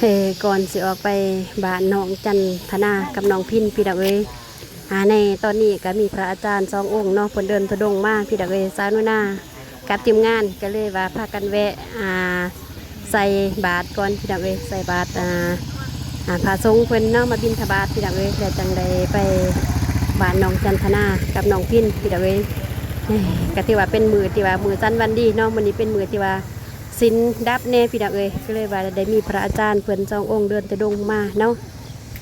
ເອີ ກ່ອນຊິອອກໄປບ້ານນ້ອງຈັນທະນາກັບນ້ອງພິນ ພີ່ນ້ອງເອີຍ ອາ ໃນຕອນນີ້ກໍມີພະອາຈານສອງອົງເນາະ ເພິ່ນເດີນທຸດົງມາ ພີ່ນ້ອງເອີຍ ສາວໜູນາກັບທີມງານກໍເລີຍວ່າພາກັນແວະ ອາ ໃສ່ບາດກ່ອນ ພີ່ນ້ອງເອີຍ ໃສ່ບາດ ອາ ອາ ພະສົງເພິ່ນເນາະ ມາບິນທະບາດ ພີ່ນ້ອງເອີຍ ແລ້ວຈັ່ງໄດ້ໄປບ້ານນ້ອງຈັນທະນາກັບນ້ອງພິນ ພີ່ນ້ອງເອີຍ. ເອີ ກໍຖືວ່າເປັນມື້ທີ່ວ່າມື້ສັນວັນດີເນາະ ມື້ນີ້ເປັນມື້ທີ່ວ່າສິນດັບແດ່ ພີ່ນ້ອງເອີຍ ກໍເລີຍວ່າໄດ້ມີພະອາຈານເພິ່ນສອງອົງເດີນທຸດົງມາເນາະ.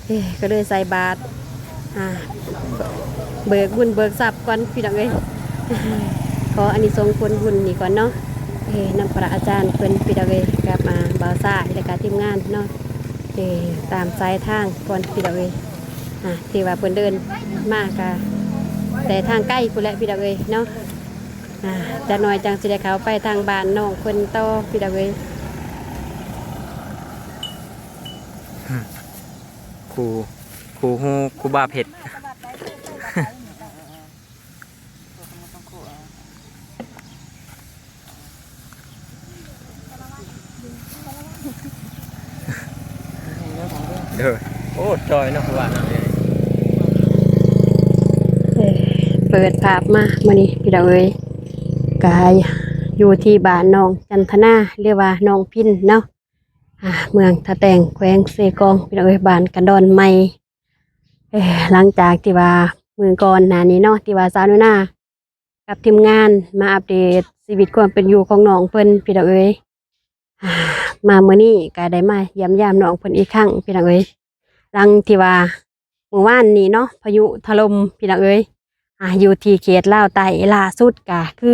ເອີ ກໍເລີຍໃສ່ບາດ ອາ ເບີກບຸນເບີກຊັບກ່ອນ ພີ່ນ້ອງເອີຍ ຂໍອານິສົງຜົນບຸນນີ້ກ່ອນເນາະ ເອີ ນຳພະອາຈານເພິ່ນ ພີ່ນ້ອງເອີຍ ກັບ ອາ ບ່າວຊາຍ ແລະກະທີມງານເນາະ ເອີ ຕາມສາຍທາງກ່ອນ ພີ່ນ້ອງເອີຍ ອາ ທີ່ວ່າເພິ່ນເດີນມາກະແຕ່ທາງໄກພຸ້ນແຫຼະ ພີ່ນ້ອງເອີຍເນາະ. ອາ ຈັກໜ່ອຍຈັ່ງຊິໄດ້ເຂົ້າໄປທາງບ້ານນ້ອງເພິ່ນຕໍ່ ພີ່ນ້ອງເອີຍ. ຄູ່ ຄູ່ຮູ້ ຄູ່ບ່າວເພັດ ເດີ. ໂອ້ ຈ່ອຍເນາະ ຄືວ່າເນາະ ເອີ ເປີດພາບມາມື້ນີ້ ພີ່ນ້ອງເອີຍ ກະຢູ່ທີ່ບ້ານນ້ອງຈັນທະນາ ຫຼືວ່ານ້ອງພິນເນາະ ອາ ເມືອງທ່າແຕງ ແຂວງເຊກອງ ພີ່ນ້ອງເອີຍ ບ້ານກັນດອນໃໝ່. ເອີ ຫຼັງຈາກທີ່ວ່າມື້ກ່ອນໜ້ານີ້ເນາະ ທີ່ວ່າສາວໜູນາກັບທີມງານມາອັບເດດຊີວິດຄວາມເປັນຢູ່ຂອງນ້ອງເພິ່ນ ພີ່ນ້ອງເອີຍ ອາ ມາມື້ນີ້ກໍໄດ້ມາຢ້ຽມຢາມນ້ອງເພິ່ນອີກຄັ້ງ ພີ່ນ້ອງເອີຍ. ຫຼັງທີ່ວ່າມື້ວານນີ້ເນາະ ພາຍຸຖະຫຼົ່ມ ພີ່ນ້ອງເອີຍ ອາ ຢູ່ທີ່ເຂດລາວໃຕ້ ລ່າສຸດກໍຄື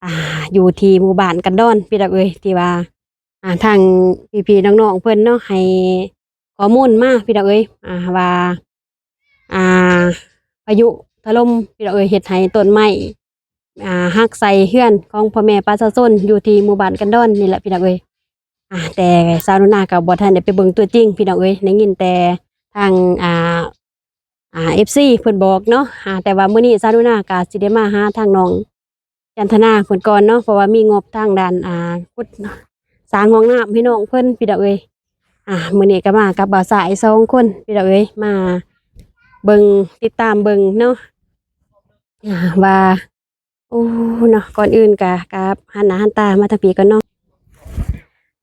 ອາ ຢູ່ທີ່ໝູ່ບ້ານກັນດອນ ພີ່ນ້ອງເອີຍ ທີ່ວ່າ ອາ ທາງພີ່ໆນ້ອງໆເພິ່ນເນາະ ໃຫ້ຂໍ້ມູນມາ ພີ່ນ້ອງເອີຍ ອາ ວ່າ ອາ ພາຍຸຖະຫຼົ່ມ ພີ່ນ້ອງເອີຍ ເຮັດໃຫ້ຕົ້ນໄມ້ ອາ ຫັກໃສ່ເຮືອນຂອງພໍ່ແມ່ປະຊາຊົນຢູ່ທີ່ໝູ່ບ້ານກັນດອນນີ້ແຫຼະ ພີ່ນ້ອງເອີຍ. ອາ ແຕ່ສາວໜູນາກໍບໍ່ທັນໄດ້ໄປເບິ່ງຕົວຈິງ ພີ່ນ້ອງເອີຍ ໄດ້ຍິນແຕ່ທາງ ອາ ອາ ເອັຟຊີເພິ່ນບອກເນາະ. ອາ ແຕ່ວ່າມື້ນີ້ສາວໜູນາກໍຊິໄດ້ມາຫາທາງນ້ອງ ຈັນທະນາເພິ່ນກ່ອນເນາະ ເພາະວ່າມີງົບທາງດ້ານ ອ່າ ຂຸດສ້າງຫ້ອງນ້ຳໃຫ້ນ້ອງເພິ່ນ ພີ່ນ້ອງເອີຍ. ອ່າ ມື້ນີ້ກໍມາກັບບ່າວຊາຍສອງຄົນ ພີ່ນ້ອງເອີຍ ມາເບິ່ງ ຕິດຕາມເບິ່ງເນາະ ອ່າ ວ່າ ໂອ້ ເນາະ ກ່ອນອື່ນກໍກາບຫັນໜ້າຫັນຕາມາທາງພີ້ກ່ອນເນາະ.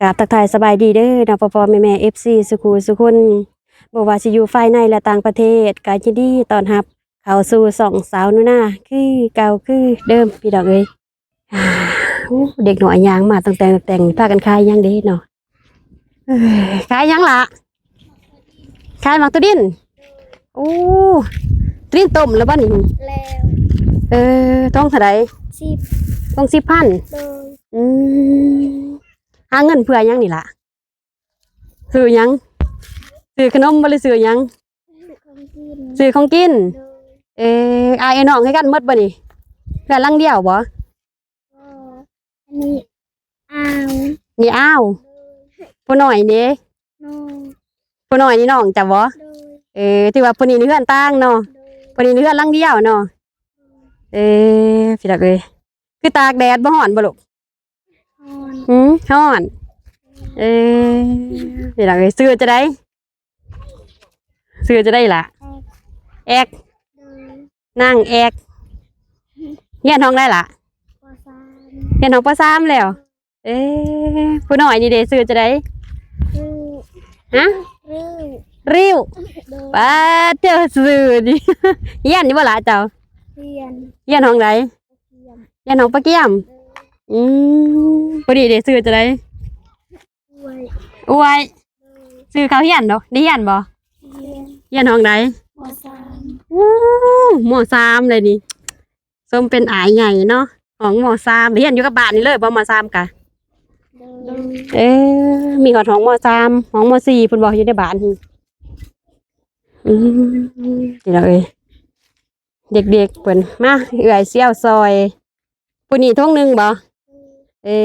ກາບທັກທາຍສະບາຍດີເດີເນາະ ພໍ່ໆແມ່ໆ ເອັຟຊີ ສູ່ຄູ່ສູ່ຄົນ ບໍ່ວ່າຊິຢູ່ພາຍໃນ ແລະ ຕ່າງປະເທດ ກໍຍິນດີຕ້ອນຮັບເຂົ້າສູ່ຊ່ອງສາວໜູນາຄືເກົ່າຄືເດີມ ພີ່ນ້ອງເອີຍ. ໂອ້ ເດັກນ້ອຍຍ່າງມາຕັ້ງແຕ່ ແຕ່ງ ພາກັນຂາຍຫຍັງເດເນາະ? ເອີ ຂາຍຫຍັງລະ? ຂາຍໝາກຖົ່ວດິນ. ໂອ້ ຖົ່ວດິນຕົ້ມແລ້ວບໍ່ນີ້? ແລ້ວ. ເອີ ຖົງເທົ່າໃດ? ສິບ. ຖົງສິບພັນ? ໂດຍ. ອືມ ຫາເງິນເພື່ອຫຍັງນີ້ລະ? ຊື້ຫຍັງ? ຊື້ຂະໜົມບໍ່ ຫຼື ຊື້ຫຍັງ? ຊື້ຂອງກິນ. ຊື້ຂອງກິນ? ໂດຍ. ເອີ ອ້າຍເອື້ອຍນ້ອງຄືກັນໝົດບໍ່ນີ້? ເຮືອນຫຼັງດຽວບໍ່? ບໍ່ ອັນນີ້ອ້າວ. ນີ້ອ້າວ. ໂດຍ. ຜູ້ນ້ອຍເດ? ນ້ອງ. ຜູ້ນ້ອຍນີ້ນ້ອງເຈົ້າບໍ່? ໂດຍ. ເອີ ຖືວ່າຜູ້ນີ້ນີ້ເຮືອນຕ່າງເນາະ. ໂດຍ. ຜູ້ນີ້ນີ້ເຮືອນຫຼັງດຽວເນາະ. ໂດຍ. ເອີ ພີ່ນ້ອງເອີຍ ຄືຕາກແດດບໍ່ ຮ້ອນບໍ່ລູກ? ຮ້ອນ. ຫືມ ຮ້ອນ. ເອີ ພີ່ນ້ອງເອີຍ ຊື່ຈັ່ງໃດ? ຊື່ຈັ່ງໃດລະ? ແອກ. ແອກ. ໂດຍ. ນາງແອກ. ຮຽນຫ້ອງໃດລະ? ປໍສາມ. ຮຽນຫ້ອງປໍສາມແລ້ວ. ເອີ ຜູ້ນ້ອຍນີ້ເດ ຊື່ຈັ່ງໃດ? ຊື່ ຮະ? ຣິ້ວ. ຣິ້ວ. ໂດຍ. ປາດເທີ ຊື່ນີ້ ຮຽນຢູ່ບໍ່ລະເຈົ້າ? ຮຽນ. ຮຽນຫ້ອງໃດ? ປະກຽມ. ຮຽນຫ້ອງປະກຽມ. ໂດຍ. ອືມ ຜູ້ນີ້ເດ ຊື່ຈັ່ງໃດ? ອວຍ. ອວຍ. ໂດຍ. ຊື່ເຂົ້າຮຽນເນາະ ໄດ້ຮຽນບໍ່? ຮຽນ. ຮຽນຫ້ອງໃດ? ມໍສາມ. ໂອ້ ມໍສາມເລີຍນີ້ ສົມເປັນອ້າຍໃຫຍ່ເນາະ ຫ້ອງມໍສາມ. ຮຽນຢູ່ກັບບ້ານນີ້ເລີຍບໍ່ ມໍສາມກະ? ໂດຍ. ເອີ ມີຮອດຫ້ອງມໍສາມ ຫ້ອງມໍສີ່ພຸ້ນບໍ່ ຢູ່ໃນບ້ານ. ອືມ ພີ່ນ້ອງເອີຍ ເດັກໆເພິ່ນ ມາ ເອື້ອຍຊິເອົາຊ່ອຍ. ຜູ້ນີ້ຖົງໜຶ່ງບໍ່? ເອີ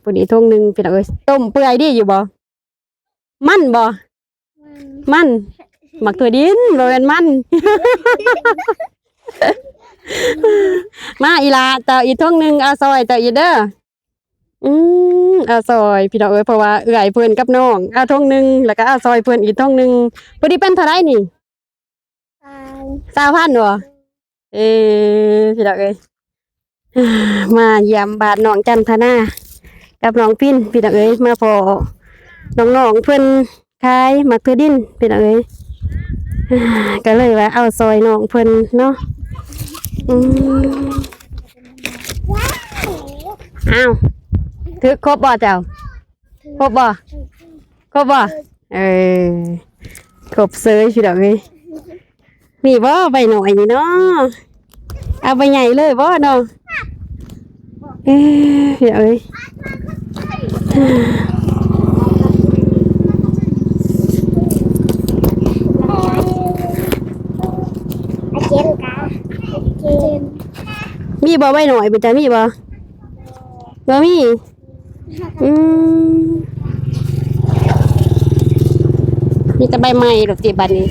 ຜູ້ນີ້ຖົງໜຶ່ງ ພີ່ນ້ອງເອີຍ. ຕົ້ມເປື່ອຍດີຢູ່ບໍ່? ມັນບໍ່? ມັນ. ມັນ ໝາກຖົ່ວດິນ ບໍ່ແມ່ນມັນ. ມາອີ່ຫຼ້າ ເຈົ້າອີກຖົງໜຶ່ງ ເອົາຊ່ອຍເຈົ້າອີກເດີ. ອືມ ເອົາຊ່ອຍພີ່ນ້ອງເອີຍ ເພາະວ່າເອື້ອຍເພິ່ນກັບນ້ອງເອົາຖົງໜຶ່ງ ແລ້ວກໍເອົາຊ່ອຍເພິ່ນອີກຖົງໜຶ່ງ ພໍດີເປັນເທົ່າໃດນີ້? ຊາວ ຊາວພັນບໍ່? ເອີ ພີ່ນ້ອງເອີຍ ມາຢ້ຽມບ້ານນ້ອງຈັນທະນາກັບນ້ອງປິນ ພີ່ນ້ອງເອີຍ ມາພໍ້ນ້ອງໆເພິ່ນຂາຍໝາກຖົ່ວດິນ ພີ່ນ້ອງເອີຍ ກໍເລີຍວ່າເອົາຊ່ອຍນ້ອງເພິ່ນເນາະ. ອືມ ອ້າວ ຖືກຄົບບໍ່ເຈົ້າ? ຄົບບໍ່? ຄົບບໍ່? ເອີ ຄົບເສີຍພີ່ນ້ອງເອີຍ. ມີບໍ່ໃບນ້ອຍນີ້ເນາະ? ເອົາໃບໃຫຍ່ເລີຍບໍ່ເນາະ? ເອີ ພີ່ນ້ອງເອີຍ ມີບໍ່ໃບນ້ອຍ ເພິ່ນຈະມີບໍ່? ບໍ່ມີ. ອືມ ມີແຕ່ໃບໃໝ່ໂລດຕິບາດນີ້.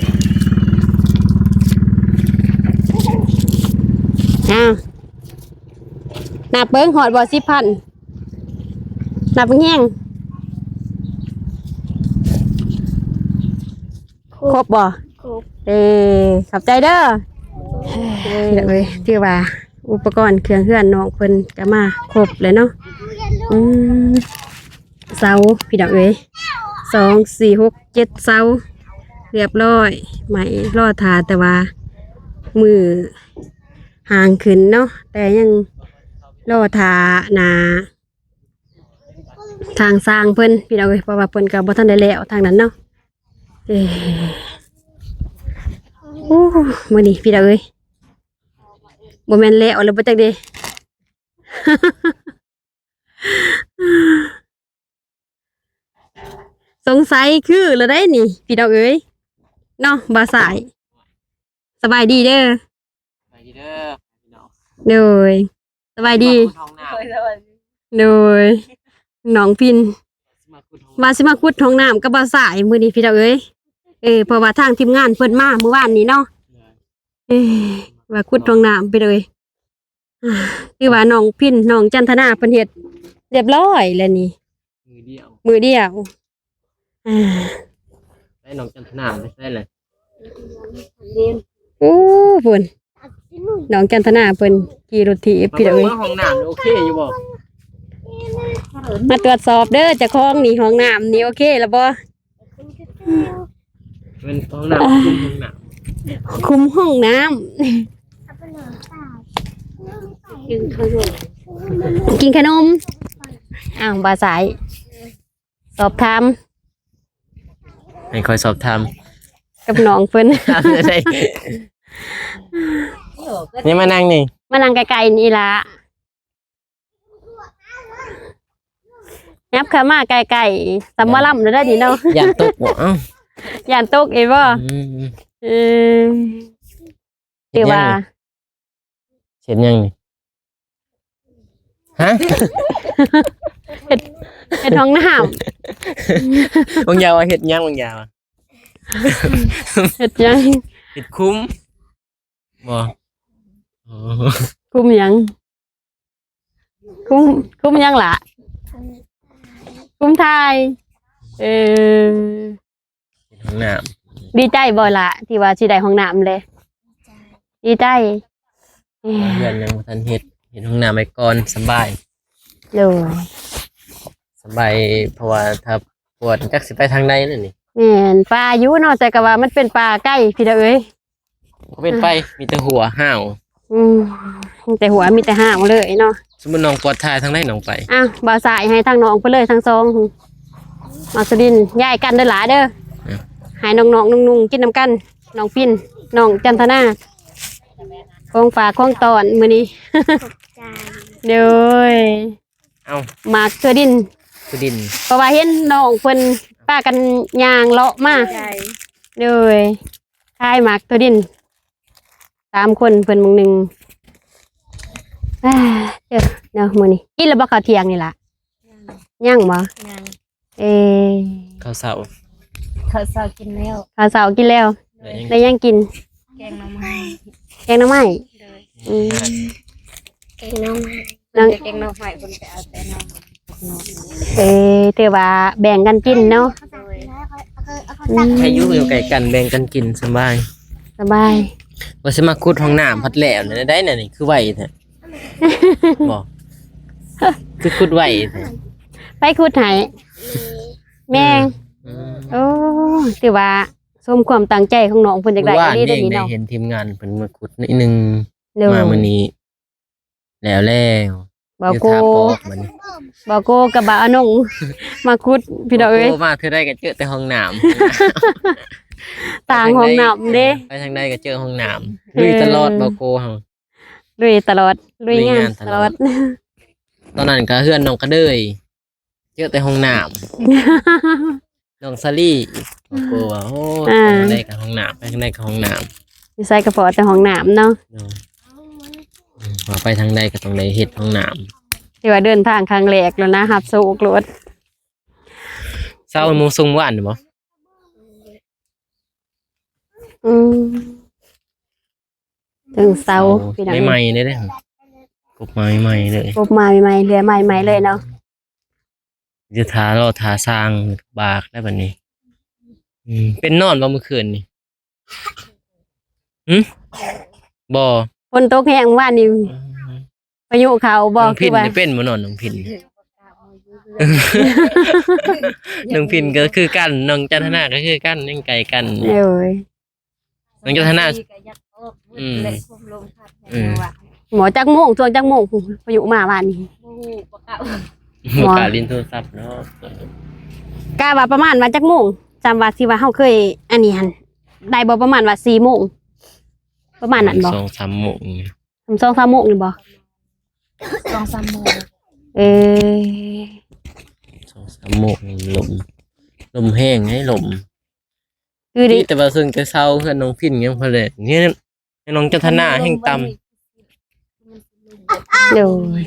ອ້າວ ນັບເບິ່ງຮອດບໍ່ສິບພັນ ນັບເບິ່ງແຮງ ຄົບບໍ່? ຄົບ ເອີ ຂອບໃຈເດີ. ເອີ ຖືວ່າອຸປະກອນເຄື່ອງເຮືອນນ້ອງເພິ່ນກໍມາຄົບແລ້ວເນາະ. ອືມ ເສົາພີ່ນ້ອງເອີຍ ສອງ ສີ່ ຫົກ ເຈັດ ເສົາ ຮຽບຮ້ອຍ ໄມ້ລໍຖ້າ ແຕ່ວ່າມື້ຫ່າງຂຶ້ນເນາະ ແຕ່ຍັງລໍຖ້າໜ້າທາງຊ່າງເພິ່ນ ພີ່ນ້ອງເອີຍ ເພາະວ່າເພິ່ນກໍບໍ່ທັນໄດ້ແລ້ວທາງນັ້ນເນາະ. ເອີ ໂອ້ ມື້ນີ້ພີ່ນ້ອງເອີຍ ບໍ່ແມ່ນແລ້ວແລ້ວບໍ່ຈັກເດ້. ສົງໄສຄືລະໄດ໋ນີ້ ພີ່ນ້ອງເອີຍ ເນາະ ບ່າວສາຍ. ສະບາຍດີເດີ. ສະບາຍດີເດີພີ່ນ້ອງ. ໂດຍ ສະບາຍດີ. ມາຂຸດຫ້ອງນ້ຳ. ໂດຍ ນ້ອງປິນ ຊິມາຂຸດຫ້ອງ ວ່າຊິມາຂຸດຫ້ອງນ້ຳກັບບ່າວສາຍມື້ນີ້ ພີ່ນ້ອງເອີຍ. ເອີ ເພາະວ່າທາງທີມງານເພິ່ນມາມື້ວານນີ້ເນາະ. ໂດຍ ເອີ ວ່າຂຸດຫ້ອງນ້ຳ ພີ່ນ້ອງເອີຍ. ອ່າ ຖືວ່ານ້ອງພິນ ນ້ອງຈັນທະນາເພິ່ນເຮັດຮຽບຮ້ອຍແລ້ວນີ້ ມື້ດຽວ ມື້ດຽວ. ອ່າ ໄດ້ນ້ອງຈັນທະນາໄປໃສລະ? ໂອ້ ພຸ້ນ ນ້ອງຈັນທະນາເພິ່ນຂີ່ລົດຖີບ ມາ ພີ່ນ້ອງເອີຍ ເບິ່ງຫ້ອງນ້ຳໂອເຄຢູ່ບໍ່? ມາຕວດສອບເດີເຈົ້າຂອງນີ້ ຫ້ອງນ້ຳນີ້ໂອເຄລະບໍ່? ເປັນຫ້ອງນ້ຳ ຄຸມຫ້ອງນ້ຳ ຄຸມຫ້ອງນ້ຳ ກິນຂະໜົມ ກິນຂະໜົມ. ອ້າວ ບ່າວສາຍ ສອບຖາມ ໃຫ້ຂ້ອຍສອບຖາມກັບນ້ອງເພິ່ນ ຖາມໄດ້. ນີ້ມານັ່ງນີ້ ມານັ່ງໃກ້ໆນີ້ລະ. ຫຍັບເຂົ້າມາໃກ້ໆ ສຳມາລຳແລ້ວເດີນີ້ເນາະ. ຢ້ານຕົກບໍ່? ເອົ້າ ຢ້ານຕົກອີກບໍ່? ອືມ ເອີ ຖືວ່າ ເຮັດຫຍັງນີ້? ຮະ? ເຮັດ ເຮັດຫ້ອງນ້ຳ. ບາງຢ່າງວ່າເຮັດຫຍັງ? ບາງຢ່າງວ່າເຮັດຫຍັງ? ເຮັດຫຍັງ? ເຮັດຄຸ້ມ ບໍ່? ອໍ ຄຸ້ມຫຍັງ? ຄຸ້ມ ຄຸ້ມຫຍັງລະ? ຄຸ້ມຖ່າຍ. ເອີ ເຮັດຫ້ອງນ້ຳ. ດີໃຈບໍ່ລະ ທີ່ວ່າຊິໄດ້ຫ້ອງນ້ຳເດ້? ດີໃຈ. ເອີ ເຮືອນຍັງບໍ່ທັນເຮັດ ເຮັດຫ້ອງນ້ຳໄວ້ກ່ອນ ສະບາຍ. ໂດຍ ສະບາຍ ເພາະວ່າຖ້າປວດຈັກຊິໄປທາງໃດແລ້ວນີ້. ແມ່ນ ປ່າຢູ່ເນາະ ແຕ່ກໍວ່າມັນເປັນປ່າໄກພີ່ນ້ອງເອີຍ. ບໍ່ເປັນໄປ ອ່າ ມີແຕ່ຫົວຫ້າວ. ອືມ ມີແຕ່ຫົວ ມີແຕ່ຫ້າວເລີຍເນາະ. ສົມມຸດນ້ອງປອດຖ່າຍທາງໃດນ້ອງໄປ? ອ້າວ ບ່າວສາຍໃຫ້ທາງນ້ອງໄປເລີຍທັງສອງ. ມາສະດິນ ຍ້າຍກັນເດີຫຼາເດີ. ເອີ ໃຫ້ນ້ອງໆ ນຸ່ງໆ ກິນນຳກັນ ນ້ອງປິນ ນ້ອງຈັນທະນາ. ຂອງຝາກຂອງຕ້ອນມື້ນີ້. ຂອບໃຈ. ໂດຍ. ເອົ້າ ໝາກຖົ່ວດິນ ຖົ່ວດິນ ເພາະວ່າເຫັນນ້ອງເພິ່ນພາກັນຍ່າງເລາະມາ. ໂດຍ ຂາຍໝາກຖົ່ວດິນ ສາມຄົນເພິ່ນໝ່ອງໜຶ່ງ. ອ່າ ເອີ ເນາະ ມື້ນີ້ກິນແລ້ວບໍ່ ເຂົ້າທ່ຽງນີ້ລະ? ຍັງ ຍັງບໍ່? ຍັງ. ເອີ ເຂົ້າເຊົ້າ ເຂົ້າເຊົ້າກິນແລ້ວ ເຂົ້າເຊົ້າກິນແລ້ວ. ໄດ້ຫຍັງ ໄດ້ຫຍັງກິນ? ແກງໜໍ່ໄມ້ ແກງໜໍ່ໄມ້. ໂດຍ. ອືມ ແກງໜໍ່ໄມ້ ນ້ອງ ເພິ່ນກໍແກງໜໍ່ໄມ້ ເພິ່ນໄປເອົາແຕ່ໜໍ່ໄມ້. ເອີ ຖືວ່າແບ່ງກັນກິນເນາະ. ໂດຍ ອືມ ໃຫ້ຢູ່ ຢູ່ໃກ້ກັນ ແບ່ງກັນກິນສະບາຍ ສະບາຍ. ວ່າຊິມາຂຸດຫ້ອງນ້ຳພັດແລ້ວ ແນວໃດນະນີ້ ຄືໄວແທ້ ບໍ່ ຄືຂຸດໄວແທ້ ໃຜຂຸດໃຫ້ ແມ່. ອືມ ໂອ້ ຖືວ່າສົມຄວາມຕັ້ງໃຈຂອງນ້ອງເພິ່ນ ຢາກໄດ້ອີ່ຫຼີເດ້ນີ້ເນາະ. ມື້ວານນີ້ໄດ້ເຫັນທີມງານເພິ່ນມາຂຸດໜ້ອຍໜຶ່ງ ໂດຍ ມາມື້ນີ້ແລ້ວແລ້ວ ບໍ່ໂກ ມີແຕ່ຖ້າປອກບັດນີ້ ບໍ່ໂກກັບບ່າວອານົງ ມາຂຸດ ພີ່ນ້ອງເອີຍ. ບໍ່ໂກມາເທື່ອໃດກໍເຈີແຕ່ຫ້ອງນ້ຳ ຕ່າງຫ້ອງນ້ຳເດ້ ໄປທາງໃດກໍເຈີຫ້ອງນ້ຳ ເອີ ລຸຍຕະຫຼອດ ບໍ່ໂກເຮົາ ລຸຍຕະຫຼອດ ລຸຍງານ ລຸຍງານຕະຫຼອດ ຕະຫຼອດ. ຕອນນັ້ນກໍເຮືອນນ້ອງກະເດີຍ ເຈີແຕ່ຫ້ອງນ້ຳ ນ້ອງສາລີ ບອກໂກວ່າ ໂອ້ ອ່າ ໄປທາງໃດກໍຫ້ອງນ້ຳ ໄປທາງໃດກໍຫ້ອງນ້ຳ ຢູ່ໃສກໍພໍແຕ່ຫ້ອງນ້ຳເນາະ. ໂດຍ ອືມ ວ່າໄປທາງໃດກໍຕ້ອງໄດ້ເຮັດຫ້ອງນ້ຳ ຖືວ່າເດີນທາງຄັ້ງແລກແລ້ວນະ ຮັບໂຊກໂລດ. ເຊົ້າໂມງ ສົ່ງມື້ວານນີ້ບໍ່? ອືມ ເທິງເຊົ້າ ພີ່ນ້ອງ ໃໝ່ໆເດ້ ກົບມາໃໝ່ໆເລີຍ ກົບມາໃໝ່ໆ ເລື່ອຍມາໃໝ່ໆເລີຍເນາະ. ຈະຖ້າລໍຖ້າຊ່າງບາກໄດ້ບັດນີ້. ອືມ ເປັນນອນບໍ່ມື້ຄືນນີ້? ຫຶ? ບໍ່ ຝົນຕົກແຮງວານນີ້. ອືມ ພາຍຸເຂົ້າບໍ່? ນ້ອງພິນ ຄືວ່າ ນີ້ເປັນບໍ່ນອນ ນ້ອງພິນ? ນ້ອງພິນກໍຄືກັນ ນ້ອງຈັນທະນາກໍຄືກັນ ຍັງໃກ້ກັນ. ໂດຍ ນ້ອງຈັນທະນາ ກໍຢາກອອກ ອືມ ແລະ ຄວາມລົມພັດ ອືມ ໝໍ ຈັກໂມງ ຊ່ວງຈັກໂມງ ພາຍຸມາວານນີ້? ບໍ່ຮູ້ ບໍ່ກ້າ ບໍ່ກ້າຫຼິ້ນໂທລະສັບເນາະ. ກະວ່າປະມານວ່າຈັກໂມງ? ຈຳວ່າຊິວ່າເຮົາເຄີຍອັນນີ້ຫັ້ນ ໄດ້ບໍ່ ປະມານວ່າສີ່ໂມງ ປະມານນັ້ນບໍ່? ສອງສາມໂມງ ສອງສາມໂມງນີ້ບໍ່? ສອງສາມໂມງ ເອີ ສອງສາມໂມງນີ້ລົມ ລົມແຮງເດ້ ລົມ ຄືດີ ແຕ່ວ່າເຊິ່ງແຕ່ເຊົ້າເຮືອນນ້ອງພິນຍັງພໍແລ້ວ ນີ້ນ້ອງຈັນທະນາແຮງຕ່ຳ. ໂດຍ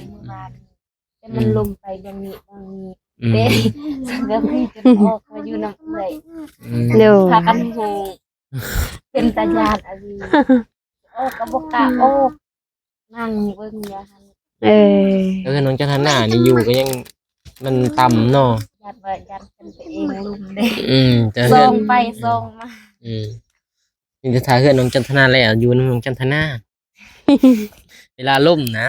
ແຕ່ມັນລົມໄປເບື້ອງນີ້ເບື້ອງນີ້ ອືມ ເດ້ ກໍມີຈົນອອກມາຢູ່ນຳເອື້ອຍ. ອືມ ໂດຍ ພາກັນໂຮ ເປັນຕາຢ້ານອີ່ຫຼີ ອອກກໍບໍ່ກ້າອອກ ນັ່ງເບິ່ງຢູ່ຫັ້ນ. ເອີ ແລ້ວເຮືອນນ້ອງຈັນທະນານີ້ຢູ່ກໍຍັງ ມັນຕ່ຳເນາະ ຢ້ານວ່າຢ້ານຂຶ້ນໄປເອງລຸ່ມເດ້. ອືມ ແຕ່ເຮືອນ ສ່ອງໄປສ່ອງມາ. ອືມ ມີແຕ່ຖ້າເຮືອນນ້ອງຈັນທະນາແລ້ວ ຢູ່ນຳນ້ອງຈັນທະນາ ເວລາລົມນະ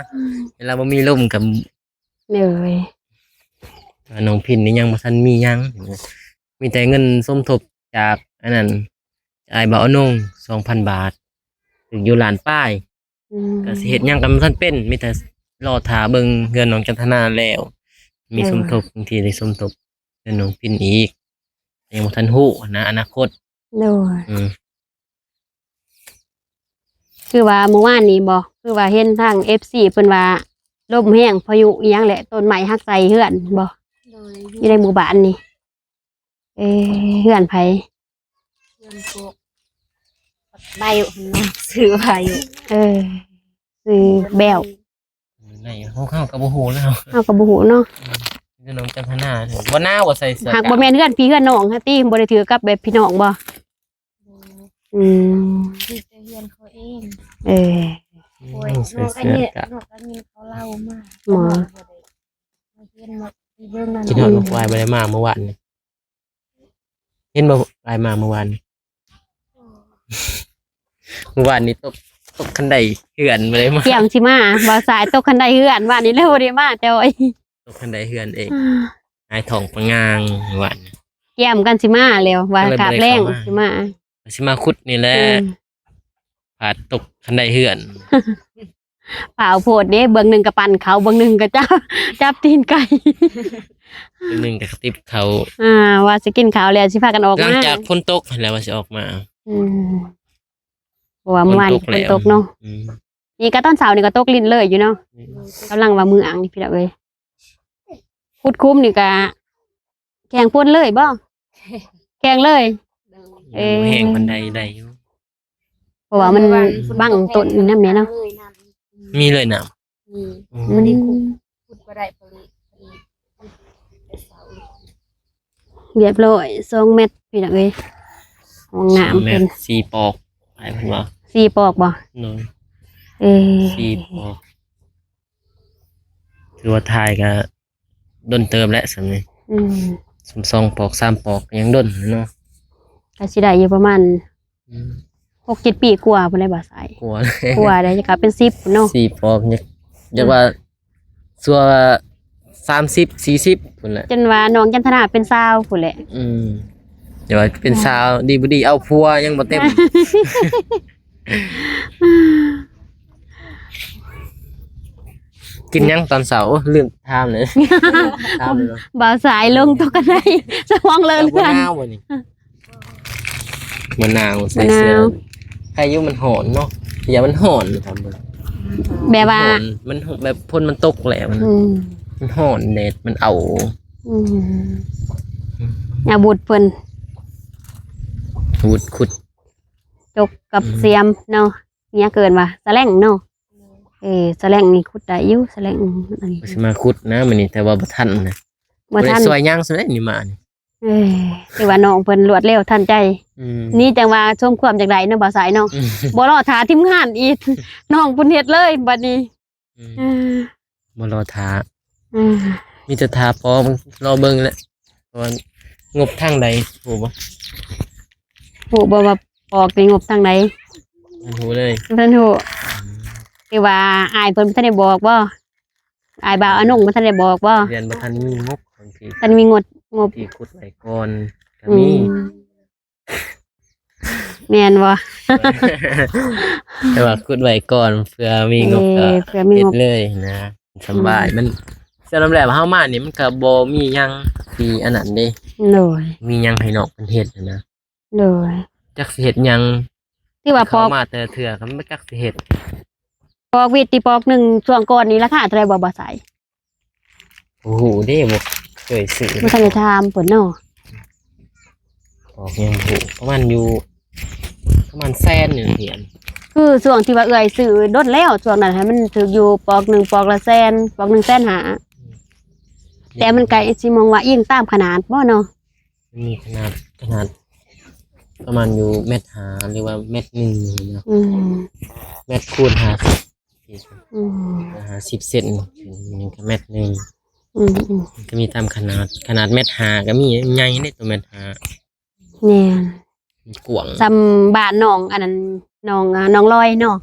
ເວລາບໍ່ມີລົມກໍ ໂດຍ ນ້ອງພິນນີ້ຍັງບໍ່ທັນມີຫຍັງ ມີແຕ່ເງິນສົມທົບຈາກອັນນັ້ນ ອ້າຍບ່າວອານົງ ສອງພັນບາດ ຖືກຢູ່ລ້ານປາຍ. ອືມ ກໍຊິເຮັດຫຍັງກໍບໍ່ທັນເປັນ ມີແຕ່ລໍຖ້າເບິ່ງເຮືອນນ້ອງຈັນທະນາແລ້ວ ມີ ໂດຍ ສົມທົບ ບາງທີໄດ້ສົມທົບເຮືອນນ້ອງພິນອີກ ຍັງບໍ່ທັນຮູ້ນະອະນາຄົດ. ໂດຍ ອືມ ຄືວ່າມື້ວານນີ້ບໍ່ ຄືວ່າເຫັນທາງເອັຟຊີເພິ່ນວ່າລົມແຮງ ພາຍຸອີ່ຫຍັງແຫຼະ ຕົ້ນໄມ້ຫັກໃສ່ເຮືອນບໍ່? ໂດຍ ຢູ່ໃນໝູ່ບ້ານນີ້. ເອີ ເຮືອນໃຜ? ເຮືອນພວກໃບຫັ້ນນະ ຊື່ໃຜ? ເອີ ຊື່ແບວ. ໃນຂອງເຮົາກໍບໍ່ຮູ້ແລ້ວ ເຮົາກໍບໍ່ຮູ້ເນາະ. ອືມ ເຮືອນນ້ອງຈັນທະນາ ບໍ່ໜາວ ບໍ່ໃສ່ເສື້ອ ຫາກບໍ່ແມ່ນເຮືອນພີ່ເຮືອນນ້ອງຫັ້ນຕິ ບໍ່ໄດ້ຖືກັບແບບພີ່ນ້ອງບໍ່? ບໍ່ ອືມ ມີແຕ່ເຮືອນເຂົາເອງ. ເອີ ໂອ້ຍ ໃສ່ເສື້ອກະ ນ້ອງກໍຍິນເຂົາເລົ່າມາ ບໍ່ ມາເຫັນມາເບິ່ງນັ້ນ ຄິດຮອດ ອືມ ວ່າບໍ່ໄດ້ມາມື້ວານນີ້. ເຫັນບໍ່ ອ້າຍມາມື້ວານນີ້? ມື້ວານນີ້ຕົກ ຕົກຄັນໄດເຮືອນ ບໍ່ໄດ້ມາ. ກຽມຊິມາ ບ່າວສາຍຕົກຄັນໄດເຮືອນ ວານນີ້ເລີຍບໍ່ໄດ້ມາ ແຕ່ວ່າ ຕົກຄັນໄດເຮືອນເອງ ອ່າ ຫງາຍທ້ອງປະງາງມື້ວານ. ກຽມກັນຊິມາແລ້ວ ວ່າກາບແລງຊິມາ ຊິມາຂຸດນີ້ແຫຼະ. ອືມ ພາດຕົກຄັນໄດເຮືອນ. ຟ້າວໂພດເດ້ ເບື້ອງໜຶ່ງກໍປັ່ນເຂົ້າ ເບື້ອງໜຶ່ງກໍຈັບ ຈັບຕີນໄກ່ ເບື້ອງໜຶ່ງກໍກະຕິບເຂົ້າ. ອ່າ ວ່າຊິກິນເຂົ້າແລ້ວ ຊິພາກັນອອກມາ ຫຼັງຈາກຝົນຕົກຫັ້ນແຫຼະວ່າຊິອອກມາ. ອືມ ເພາະວ່າມື້ວານນີ້ຝົນຕົກເນາະ. ອືມ ນີ້ກໍຕອນເຊົ້ານີ້ກໍຕົກລິນເລີຍຢູ່ເນາະ. ອືມ ກຳລັງວ່າມື້ອາງນີ້ພີ່ນ້ອງເອີຍ ຂຸດຂຸມນີ້ກໍແຂ່ງຝົນເລີຍບໍ່? ແຂ່ງເລີຍ. ໂດຍ ເອີ ແຮງປານໃດໄດ້ຢູ່ ເພາະວ່າມັນບັງຕົ້ນນຳແດ່ເນາະ. ມີເລີຍນ້ຳ ມີ ອືມ ພໍດີຂຸດ ຂຸດບໍ່ໄດ້ ພໍດີ ພໍດີ ຮຽບຮ້ອຍ ສອງແມັດ ພີ່ນ້ອງເອີຍ ຫ້ອງນ້ຳເພິ່ນ ສອງແມັດ ສີ່ປອກ ອ້າຍເພິ່ນວ່າ ສີ່ປອກບໍ່? ໂດຍ ເອີ ສີ່ປອກ ຖືວ່າຖ່າຍກໍ ດົນເຕີບແຫຼະສ່ຳນີ້. ອືມ ສ່ຳສອງປອກສາມປອກຍັງດົນເນາະ. ກໍຊິໄດ້ຢູ່ປະມານ ອືມ ຫົກເຈັດປີກວ່າພຸ້ນແຫຼະ ບ່າວສາຍ. ກວ່າ ກວ່າໄດ້ ຈະກະເປັນສິບພຸ້ນເນາະ. ສີ່ປອກ ຢາກ ອືມ ຢາກວ່າ ຊົ່ວສາມສິບ ສີ່ສິບພຸ້ນແຫຼະ ຈົນວ່ານ້ອງຈັນທະນາເປັນສາວພຸ້ນແຫຼະ. ອືມ ຢ່າວ່າເປັນສາວ ດີບໍ່ດີເອົາຜົວຍັງບໍ່ເຕັມ. ກິນຫຍັງຕອນເຊົ້າ? ໂອ້ ລືມຖາມເລີຍ ຖາມເລີຍ. ບ່າວສາຍລົງຕົກກະໄດ ສະໝອງເລີເລື່ອນ. ບໍ່ໜາວບໍ່ນີ້? ບໍ່ໜາວ ໃສ່ເສື້ອ. ບໍ່ໜາວ ໃຄຢູ່ ມັນຮ້ອນເນາະ. ຢ່າ ມັນຮ້ອນ ແບບວ່າ ມັນຮ້ອນ ມັນແບບຝົນມັນຕົກແລ້ວ ອືມ ມັນຮ້ອນ ແດດມັນເອົາ. ອືມ ອາວຸດເພິ່ນ ອາວຸດຂຸດ ຈົກກັບ ອືມ ສຽມເນາະ. ເນຍເອີ້ນວ່າສະແລັງເນາະ. ເອີ ສະແລັງນີ້ຂຸດໄດ້ຢູ່ ສະແລັງອັນນີ້. ວ່າຊິມາຂຸດນະມື້ນີ້ ແຕ່ວ່າບໍ່ທັນນະ. ບໍ່ທັນ ບໍ່ໄດ້ຊ່ວຍຫຍັງຊະເດ້ນີ້ມານີ້. ເອີ ຖືວ່ານ້ອງເພິ່ນລວດເລັວທັນໃຈ. ອືມ ນີ້ຈັ່ງວ່າສົມຄວາມຢາກໄດ້ເນາະ ບ່າວສາຍເນາະ. ອືມ ບໍ່ລໍຖ້າທີມງານອີກ ນ້ອງເພິ່ນເຮັດເລີຍບັດນີ້. ອືມ ເອີ ບໍ່ລໍຖ້າ. ອືມ ມີແຕ່ຖ້າພໍ ລໍເບິ່ງແຫຼະ. ເພາະວ່າງົບທາງໃດ ຮູ້ບໍ່? ຮູ້ບໍ່ວ່າປອກນີ້ງົບທາງໃດ? ບໍ່ຮູ້ເລີຍ. ບໍ່ທັນຮູ້. ອືມ ຄືວ່າອ້າຍເພິ່ນບໍ່ທັນໄດ້ບອກບໍ່? ອ້າຍບ່າວອານົງບໍ່ທັນໄດ້ບອກບໍ່? ຍັງບໍ່ທັນມີງົບ ບາງທີ ທັນມີງົບ ງົບ ທີ່ຂຸດໄວ້ກ່ອນກໍ ອືມ ມີ. ແມ່ນບໍ່? ແຕ່ວ່າຂຸດໄວ້ກ່ອນ ເພື່ອມີງົບ ເອີ ກໍ ເພື່ອມີ ເຮັດ ງົບ ເລີຍນະ ສະບາຍ. ອືມ ມັນ ສຳລັບແລ້ວເຮົາມານີ້ ມັນກໍບໍ່ມີຫຍັງທີ່ອັນນັ້ນເດ້. ໂດຍ ມີຫຍັງໃຫ້ນ້ອງເພິ່ນເຮັດນະ. ໂດຍ ຈັກຊິເຮັດຫຍັງ ຖືວ່າປອກ ເຂົ້າມາແຕ່ລະເທື່ອກໍບໍ່ຈັກຊິເຮັດ. ປອກຫວີດຕິ ປອກໜຶ່ງຊ່ວງກ່ອນນີ້ລາຄາເທົ່າໃດບໍ່ ບ່າວສາຍ? ບໍ່ຮູ້ເດ້ ບໍ່ເຄີຍຊື້ ບໍ່ທັນໄດ້ຖາມເພິ່ນເນາະ. ປອກຍັງບໍ່ຮູ້ ປະມານຢູ່ ປະມານແສນນີ້ລະ. ຄືຊ່ວງທີ່ວ່າເອື້ອຍຊື້ດົນແລ້ວ ຊ່ວງນັ້ນຫັ້ນມັນຖືກຢູ່ປອກໜຶ່ງປອກລະແສນ ປອກໜຶ່ງແສນຫ້າ. ອືມ ແຕ່ມັນກໍຊິມອງວ່າອີງຕາມຂະໜາດບໍ່ເນາະ. ມັນມີຂະໜາດ ຂະໜາດປະມານຢູ່ແມັດຫ້າ ຫຼືວ່າແມັດໜຶ່ງນີ້ນະ. ອືມ ແມັດຄູນຫ້າສິບ ອືມ ຫ້າສິບເຊັນ ມັນກໍແມັດໜຶ່ງ. ອືມໆ ມັນກໍມີຕາມຂະໜາດ ຂະໜາດແມັດຫ້າກໍມີ ໃຫຍ່ເດ້ ໂຕແມັດຫ້າ. ແມ່ນ ມັນກວ້າງ ສ່ຳບ້ານນ້ອງ ອັນນັ້ນ ນ້ອງ ນ້ອງລອຍເນາະ.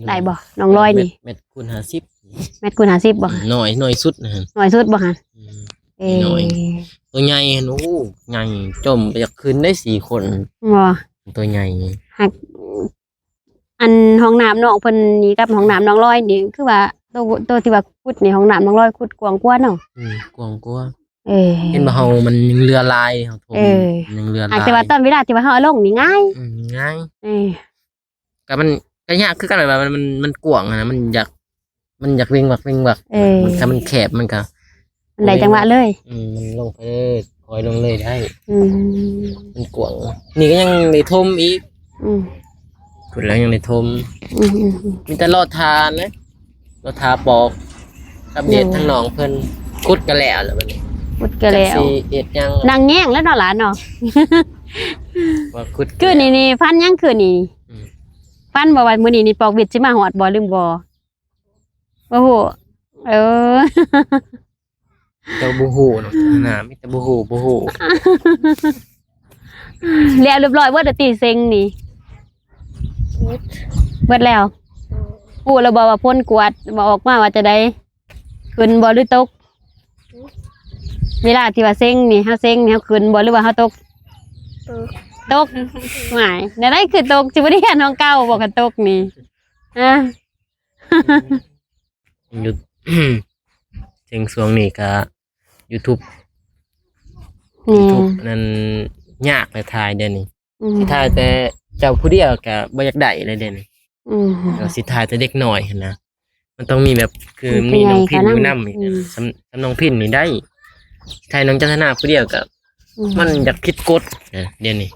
ໄດ້ບໍ່ ນ້ອງລອຍນີ້? ແມັດ ແມັດຄູນຫ້າສິບ ແມັດຄູນຫ້າສິບບໍ່? ອືມ ໜ້ອຍ ໜ້ອຍສຸດນະ. ໜ້ອຍສຸດບໍ່ຫະ? ອືມ ເອີ ໜ້ອຍ ໂຕໃຫຍ່ຫັ້ນ ໂອ້ ໃຫຍ່ ຈົ່ມຢາກຂຶ້ນໄດ້ສີ່ຄົນ. ບໍ່ ໂຕໃຫຍ່ ຫາກ ອັນຫ້ອງນ້ຳນ້ອງເພິ່ນນີ້ກັບຫ້ອງນ້ຳນ້ອງລອຍນີ້ ຄືວ່າໂຕ ໂຕທີ່ວ່າຂຸດນີ້ ຫ້ອງນ້ຳນ້ອງລອຍຂຸດກວ້າງກວ່າເນາະ. ອືມ ກວ້າງກວ່າ. ເອີ ເຫັນບໍ່ ເຮົາມັນຍັງເຫຼືອຫຼາຍ ເຮົາຖົມ ເອີ ຍັງເຫຼືອຫຼາຍ. ອາດຈະວ່າຕອນເວລາທີ່ວ່າເຮົາເອົາລົງນີ້ງ່າຍ. ອືມ ງ່າຍ. ເອີ ກໍມັນກໍຍາກຄືກັນ ແບບວ່າມັນ ມັນກວ້າງຫັ້ນນະ ມັນຢາກ ມັນຢາກເວັ່ງວັກເວັ່ງວັກ. ເອີ ມັນ ຖ້າມັນແຄບມັນກໍ ມັນໄດ້ຈັງຫວະເລີຍ. ອືມ ມັນລົງໄປເລີຍ ຄ່ອຍລົງເລີຍໄດ້. ອືມ ມັນກວ້າງ. ນີ້ກໍຍັງໄດ້ຖົມອີກ. ອືມ ພຸ້ນແລ້ວຍັງໄດ້ຖົມ. ອືມໆໆ ມີແຕ່ລໍຖ້ານະ ລໍຖ້າປອກ ອັບເດດ ໂດຍ ທາງນ້ອງເພິ່ນ. ຂຸດກໍແລ້ວແລ້ວບັດນີ້ ຂຸດກໍແລ້ວ ຈັກຊິເຮັດຫຍັງ. ນັ່ງແຍງແລ້ວເນາະຫຼານເນາະ. ວ່າຂຸດ ຄືນນີ້ນີ້ຝັນຫຍັງຄືນນີ້? ອືມ ຝັນບໍ່ວ່າມື້ນີ້ນີ້ປອກຫວິດຊິມາຮອດບໍ່ ຫຼືບໍ່? ບໍ່ຮູ້. ເອີ ເຈົ້າບໍ່ຮູ້ເນາະ ນະ ມີແຕ່ບໍ່ຮູ້ ບໍ່ຮູ້. ແລ້ວຮຽບຮ້ອຍເບິດແລ້ວຕິ ເສັງນີ້? ເບິດ ເບິດແລ້ວ. ອືມ ຮູ້ແລ້ວບໍ່ວ່າຜົນກວດວ່າອອກມາວ່າຈັ່ງໃດ? ຂຶ້ນບໍ່ ຫຼືຕົກ? ອືມ ເວລາທີ່ວ່າເສັງນີ້ ເຮົາເສັງນີ້ ເຮົາຂຶ້ນບໍ່ ຫຼືວ່າເຮົາຕົກ? ຕົກ. ຕົກ. ຫວາຍ ແນວໃດຄືຕົກ? ຊິບໍ່ໄດ້ຮຽນຫ້ອງເກົ່າບໍ່ ຄັນຕົກນີ້? ຮະ? ຢູ່ ເຊິ່ງຊ່ວງນີ້ກະຢູທູບ ແມ່ນ ຢູທູບນັ້ນຍາກແຫຼະ ຖ່າຍດຽວນີ້. ອືມ ຊິຖ່າຍແຕ່ເຈົ້າຜູ້ດຽວກະບໍ່ຢາກໄດ້ແລ້ວດຽວນີ້. ອືມ ກໍຊິຖ່າຍແຕ່ເດັກນ້ອຍຫັ້ນນະ ມັນຕ້ອງມີແບບ ຄືມີນ້ອງພິນຢູ່ນຳ. ອືມ ສຳ ສຳນ້ອງພິນນີ້ໄດ້ ຖ່າຍນ້ອງຈັນທະນາຜູ້ດຽວກໍ ອືມ ມັນຢາກຜິດກົດນະ ດຽວນີ້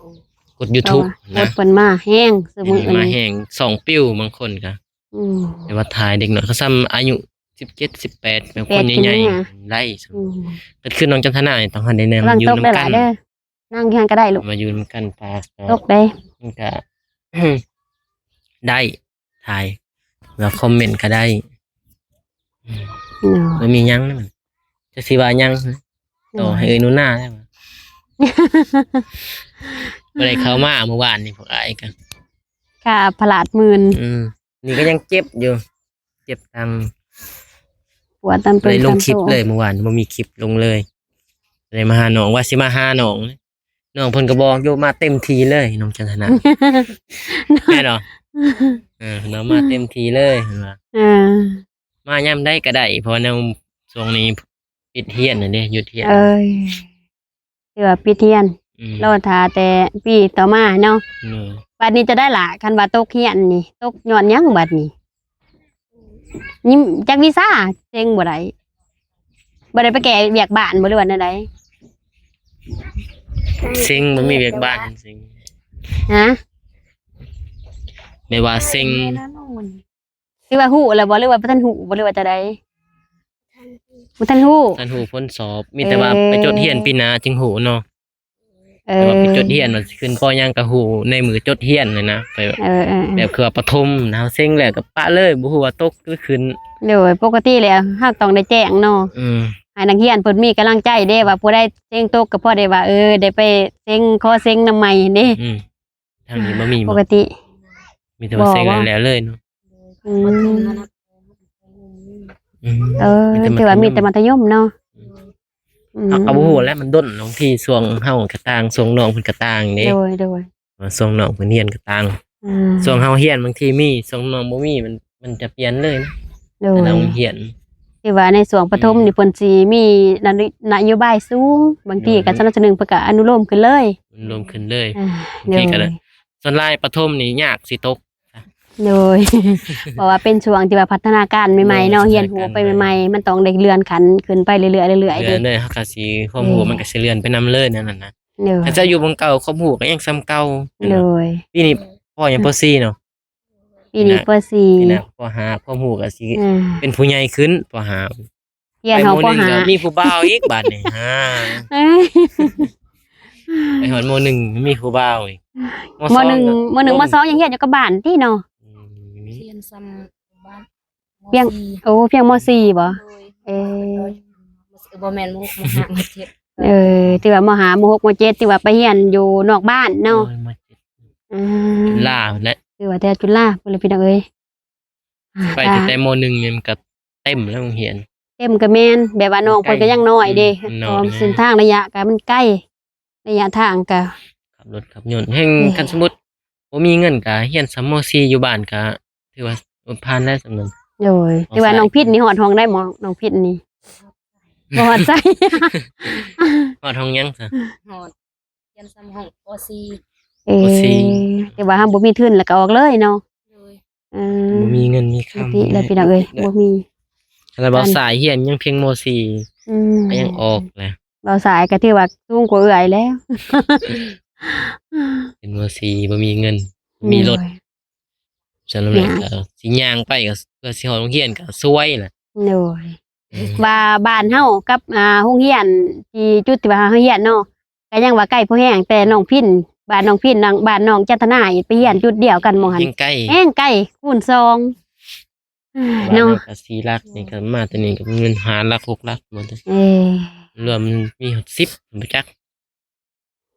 ກົດຢູທູບນະ ກົດເພິ່ນມາແຮງ ຊຸມື້ນີ້ມາແຮງ ສອງປິວບາງຄົນກໍ. ອືມ ແຕ່ວ່າຖ່າຍເດັກນ້ອຍ ເຂົາສ່ຳອາຍຸສິບເຈັດ ສິບແປດ ແບບຄົນໃຫຍ່ໆໄດ້. ອືມ ກໍຄືນ້ອງຈັນທະນານີ້ຕ້ອງໃຫ້ໄດ້ແນມ ຢູ່ນຳກັນ. ນາງຢູ່ຫັ້ນກໍໄດ້ລູກ ມາຢູ່ນຳກັນ ປາກ ຕົກເດ້ ມັນກໍ ໄດ້ ຖ່າຍ ແລ້ວຄອມເມັນກໍໄດ້. ອືມ ເນາະ ບໍ່ມີຫຍັງນະ ມັນ ຈັກຊິວ່າຫຍັງ ຕໍ່ໃຫ້ເອື້ອຍໜູນາແລ້ວ ບໍ່ໄດ້ເຂົ້າມາມື້ວານນີ້ ພວກອ້າຍກໍ ຄ່າພະລາດໝື່ນ ອືມ ນີ້ກໍຍັງເຈັບຢູ່ ເຈັບຕັງ ປວດຕາມຕົວ ບໍ່ໄດ້ລົງຄລິບເລີຍ ມື້ວານບໍ່ມີຄລິບລົງເລີຍ ບໍ່ໄດ້ມາຫານ້ອງ ວ່າຊິມາຫານ້ອງ ນ້ອງເພິ່ນກໍບອກຢູ່ ມາເຕັມທີ່ເລີຍ ນ້ອງຈັນທະນາ ແມ່ນບໍ່? ເອີ ເພິ່ນວ່າມາເຕັມທີ່ເລີຍ ເພິ່ນວ່າ ເອີ ມາຍາມໃດກໍໄດ້ ເພາະວ່າແນວຊ່ວງນີ້ປິດຮຽນນັ້ນເດ້ ຢຸດຮຽນ ເອີ ຖືວ່າປິດຮຽນ ອືມ ລໍຖ້າແຕ່ປີຕໍ່ມາເນາະ ໂດຍ ບັດນີ້ຈະໄດ້ລະ ຄັນວ່າຕົກຮຽນນີ້ ຕົກຍ້ອນຫຍັງບັດນີ້? ຍິ້ມຈັກວິຊາ ເສັງບໍ່ໄດ້ ບໍ່ໄດ້ໄປແກ້ວຽກບ້ານບໍ່ ຫຼືວ່າແນວໃດ? ເສັງ ບໍ່ມີວຽກບ້ານ ເສັງ ຮະ? ແບບວ່າເສັງ ຄືວ່າຮູ້ແລ້ວບໍ່ ຫຼືວ່າບໍ່ທັນຮູ້ບໍ່ ຫຼືວ່າຈັ່ງໃດ? ບໍ່ທັນຮູ້ ບໍ່ທັນຮູ້ຜົນສອບ ມີແຕ່ວ່າ ເອີ ໄປຈົດຮຽນປີໜ້າຈຶ່ງຮູ້ເນາະ ເອີ ແຕ່ວ່າໄປຈົດຮຽນວ່າຊິຂຶ້ນ ປ.ຫຍັງ ກໍຮູ້ໃນມື້ຈົດຮຽນນັ້ນນະ ແບບ ເອີ ເອີ ເອີ ແບບຄືວ່າປະຖົມນະ ເຮົາເສັງແລ້ວກໍປະເລີຍ ບໍ່ຮູ້ວ່າຕົກຫຼືຂຶ້ນ ໂດຍ ປົກກະຕິແລ້ວເຮົາຕ້ອງໄດ້ແຈ້ງເນາະ ອືມ ໃຫ້ນັກຮຽນເພິ່ນມີກຳລັງໃຈເດ້ ວ່າຜູ້ໃດເສັງຕົກກໍພໍໄດ້ວ່າ ເອີ ໄດ້ໄປເສັງ ຂໍເສັງນຳໃໝ່ເດ້ ອືມ ທາງນີ້ບໍ່ມີບໍ່? ປົກກະຕິ ມີແຕ່ວ່າເສັງແລ້ວເລີຍເນາະ ອືມ ອືມ ເອີ ມີແຕ່ມັດທະຍົມ ຖືວ່າມີແຕ່ມັດທະຍົມເນາະ ອືມ ອືມ ເຮົາກໍບໍ່ຮູ້ແຫຼະ ມັນດົນ ບາງທີຊ່ວງເຮົາກໍຕ່າງ ຊ່ວງນ້ອງເພິ່ນກໍຕ່າງເດ້ ໂດຍ ໂດຍ ວ່າຊ່ວງນ້ອງເພິ່ນຮຽນກໍຕ່າງ ອືມ ຊ່ວງເຮົາຮຽນບາງທີມີ ຊ່ວງນ້ອງບໍ່ມີ ມັນ ມັນຈະປ່ຽນເລີຍນະ ໂດຍ ແຕ່ລະໂຮງຮຽນ ທີ່ວ່າໃນຊ່ວງປະຖົມນີ້ ອືມ ເພິ່ນຊິມີນະໂຍ ນະໂຍບາຍສູງ ບາງທີ ໂດຍ ກໍສະໜັບສະໜູນ ເພິ່ນກໍອະນຸໂລມຂຶ້ນເລີຍ ອະນຸໂລມຂຶ້ນເລີຍ ອ່າ ບາງທີກໍ ໂດຍ ສ່ວນຫຼາຍປະຖົມນີ້ຍາກຊິຕົກ ໂດຍ ເພາະວ່າເປັນຊ່ວງທີ່ວ່າພັດທະນາການໃໝ່ໆເນາະ ໂດຍ ຮຽນຮູ້ໄປໃໝ່ໆ ພັດທະນາການໃໝ່ ມັນຕ້ອງໄດ້ເລື່ອນຂັ້ນຂຶ້ນໄປເລື້ອຍໆ ເລື້ອຍໆ ເລື່ອນເດ້ ເຮົາກໍຊິ ຄວາມຮູ້ ໂດຍ ມັນກໍຊິເລື່ອນໄປນຳເລີຍແນວນັ້ນນະ ໂດຍ ຖ້າເຈົ້າຢູ່ໝ່ອງເກົ່າ ຄວາມຮູ້ກໍຍັງສ່ຳເກົ່າ ໂດຍ ປີນີ້ ປ.ຫຍັງ ປ.ສີ່ ເນາະ ປີນີ້ ປີໜ້າ ປ.ສີ່ ປີໜ້າ ປ.ຫ້າ ຄວາມຮູ້ກໍຊິ ອ່າ ເປັນຜູ້ໃຫຍ່ຂຶ້ນ ປ.ຫ້າ ຮຽນຮອດ ປ.ຫ້າ ມີຜູ້ບ່າວອີກບາດນີ້ ອ່າ ເອີຍ ໄປຮອດ ມ.ໜຶ່ງ ມີຜູ້ບ່າວອີກ ມ.ໜຶ່ງ ມ.ໜຶ່ງ ມ.ສອງ ຍັງຮຽນຢູ່ກັບບ້ານຕິເນາະ ອືມ ຮຽນສ່ຳບ້ານ ພຽງ ມ.ສີ່ ໂອ້ ພຽງ ມ.ສີ່ ບໍ່? ໂດຍ ເອີ ບໍ່ແມ່ນ ມ.ຫົກ ມ.ຫ້າ ມ.ເຈັດ ເອີ ຖືວ່າ ມ.ຫ້າ ມ.ຫົກ ມ.ເຈັດ ຖືວ່າໄປຮຽນຢູ່ນອກບ້ານເນາະ ໂດຍ ມ.ເຈັດ ອ່າ ຈຸລາພຸ້ນແຫຼະ ຖືວ່າແຖວຈຸລາພຸ້ນແຫຼະ ພີ່ນ້ອງເອີຍ ໄປຕັ້ງແຕ່ ມ.ໜຶ່ງ ນີ້ມັນກໍເຕັມແລ້ວໂຮງຮຽນ ເຕັມກໍແມ່ນ ແບບວ່ານ້ອງເພິ່ນກໍຍັງນ້ອຍເດ້ ອືມ ນ້ອຍ ເສັ້ນທາງໄລຍະກໍມັນໄກ ໄລຍະທາງກໍ ຂັບລົດຂັບຍົນແຮ່ງ ເອີຍ ຄັນສົມມຸດບໍ່ມີເງິນກໍຮຽນສ່ຳ ມ.ສີ່ ຢູ່ບ້ານກໍຖືວ່າຜ່ານແລ້ວສ່ຳນັ້ນ ໂດຍ ຖືວ່ານ້ອງພິນນີ້ຮອດຫ້ອງໃດໝໍ ນ້ອງພິນນີ້ ບໍ່ຮອດໃສ ຮອດຫ້ອງຫຍັງຊະ? ຮອດ ຮຽນສ່ຳຫ້ອງ ປ.ສີ່ ເອີ ປ.ສີ່ ແຕ່ວ່າເຮົາບໍ່ມີທຶນແລ້ວກໍອອກເລີຍເນາະ ໂດຍ ເອີ ບໍ່ມີເງິນມີຄຳ ປະຕິແລ້ວພີ່ນ້ອງເອີຍ ບໍ່ມີ ຂະໜາດບ່າວສາຍຮຽນຍັງພຽງ ມ.ສີ່ ອືມ ກໍຍັງອອກແຫຼະ ບ່າວສາຍກໍຖືວ່າສູງກວ່າເອື້ອຍແລ້ວ ເປັນ ມ.ສີ່ ບໍ່ມີເງິນ ບໍ່ມີລົດ ໂດຍ ສະນັ້ນແຫຼະ ຍາກ ກໍຊິຍ່າງໄປ ກໍເພື່ອຊິຮອດໂຮງຮຽນກໍສວຍແຫຼະ ໂດຍ ອືມ ວ່າບ້ານເຮົາກັບ ອ່າ ໂຮງຮຽນທີ່ຈຸດທີ່ວ່າເຮົາຮຽນເນາະ ກໍຍັງວ່າໄກພໍແຮງ ແຕ່ນ້ອງພິນ ບ້ານນ້ອງພິນ ນາງ ບ້ານນ້ອງຈັນທະນາ ໄປຮຽນຈຸດດຽວກັນໝ່ອງຫັ້ນ ແຮ່ງໄກ ແຮ່ງໄກຄູນສອງ ເນາະ ເນາະ ກໍສີ່ຫຼັກນີ້ ກໍມາແຕ່ນີ້ກໍເງິນຫ້າຫຼັກຫົກຫຼັກໝົດ ເອີ ລວມມີຮອດສິບ ບໍ່ຈັກ